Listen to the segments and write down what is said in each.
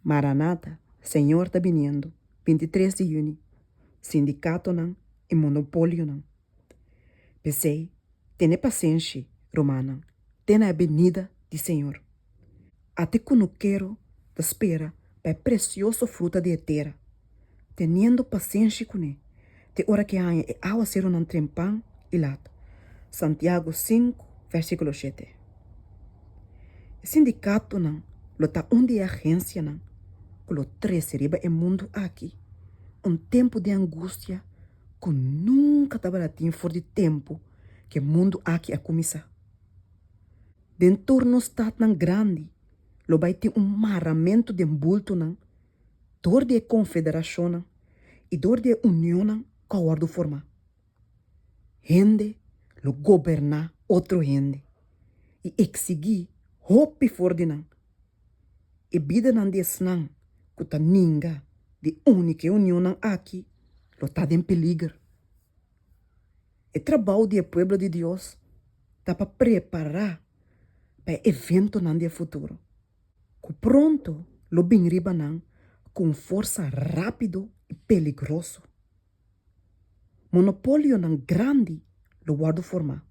Maranata, Señor ta biniendo, 23 di yüni, Sindikatonan i monopolionan. P'esei, tene pasenshi, rumannan, te na e benida di Señor. Ate kunukero ta spera pa e presioso fruta di e tera, teniendo pasenshi kuné te ora ku e haña e awaserunan trempan i lat. Santiago sinku, versíkulo shete. E sindikatonan lo ta un di e agensianan ku lo trese riba e mundu aki un tempu di angustia ku nunka tabata tin for di tempu ku e mundu aki a kuminsá. Den tur nos statnan grandi lo bai tin un maramentu den bultonan dor di e konfederashonnan i dor di e unionnan ku a wòrdu formá. Hende lo goberná otro hende i eksigí hopi for di nan. E bidanan di esnan ku ta ninga di uni ku e unionnan aki lo ta den peliger. E trabou di e pueblo di Dios ta pa prepará pa e eventonan di e futuro, ku pronto lo bin riba nan ku un forsa rápido i peligroso. Monopolionan grandi lo wòrdu formá.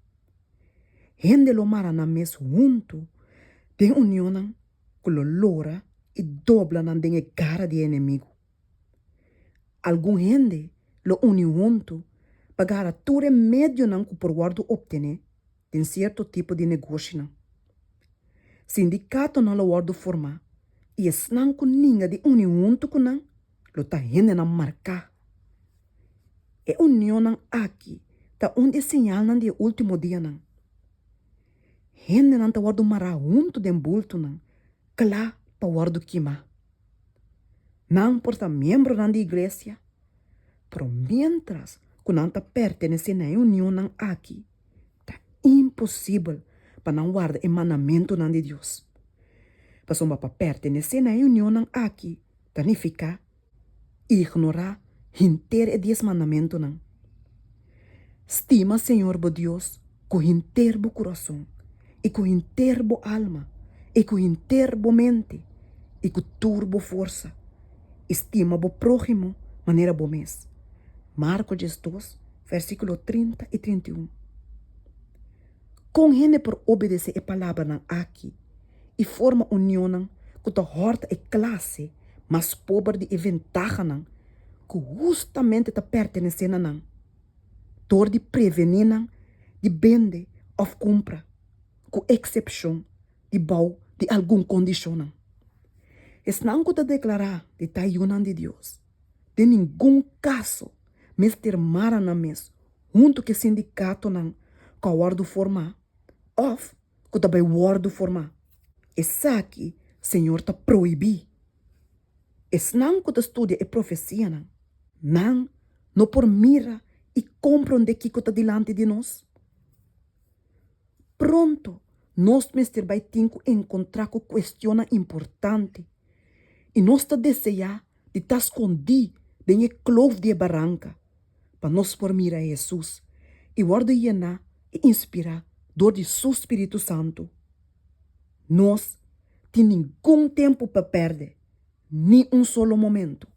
Hende lo mara nan mes huntu den unionnan ku lo lora i dobla nan den e gara di e enemigu. Algun hende lo uni huntu pa gara tur e medionan ku por wòrdu optené den sierto tipo di negoshinan. Sindikatonan lo wòrdu formá i esnan ku ninga di uni huntu ku nan lo ta hendenan marká. E unionnan aki ta un di e señalnan di e último dianan. Hendenan ta wòrdu mará huntu den bultunan kla pa wòrdu kimá. Nan por ta miembronan di iglesia, pero miéntras ku nan ta pertenesé na e unionnan aki, ta imposibel pa nan warda e mandamentunan di Dios. Pasobra pa pertenesé na e unionnan aki ta nifiká ignorá henter e Dies Mandamentunan. Stima Señor bo Dios ku henter bo kurason i ku henter bo alma i ku henter bo mente i ku tur bo forsa, i stima bo próhimo manera bo mes. Marko diesdos, versíkulo 30 i 31. Kon hende por obedesé e palabranan aki i forma unionnan ku ta hòrta e klase mas pober di e ventahanan ku hustamente ta pertenesé na nan, dor di prevení nan di bende òf kumpra, ku eksepshon di bou di algun kondishonnan? Esnan ku ta deklará di ta yunan di Dios, den ningun kaso mester mara nan mes huntu ku e sindikatonan ku a wòrdu formá òf ku ta bai wòrdu formá. Esaki Señor ta prohibí. Esnan ku ta studia e profesianan, nan no por mira i komprondé kiko ta dilanti di nos? Pronto nos mester bai tin ku enkontrá ku kuestionnan importante i nos ta deseá di ta skondí den e kloof di e baranka pa nos por mira Hesus i wòrdu yená i inspirá dor di Su Spiritu Santu. Nos tin ningun tempu pa pèrdè, ni un solo momentu.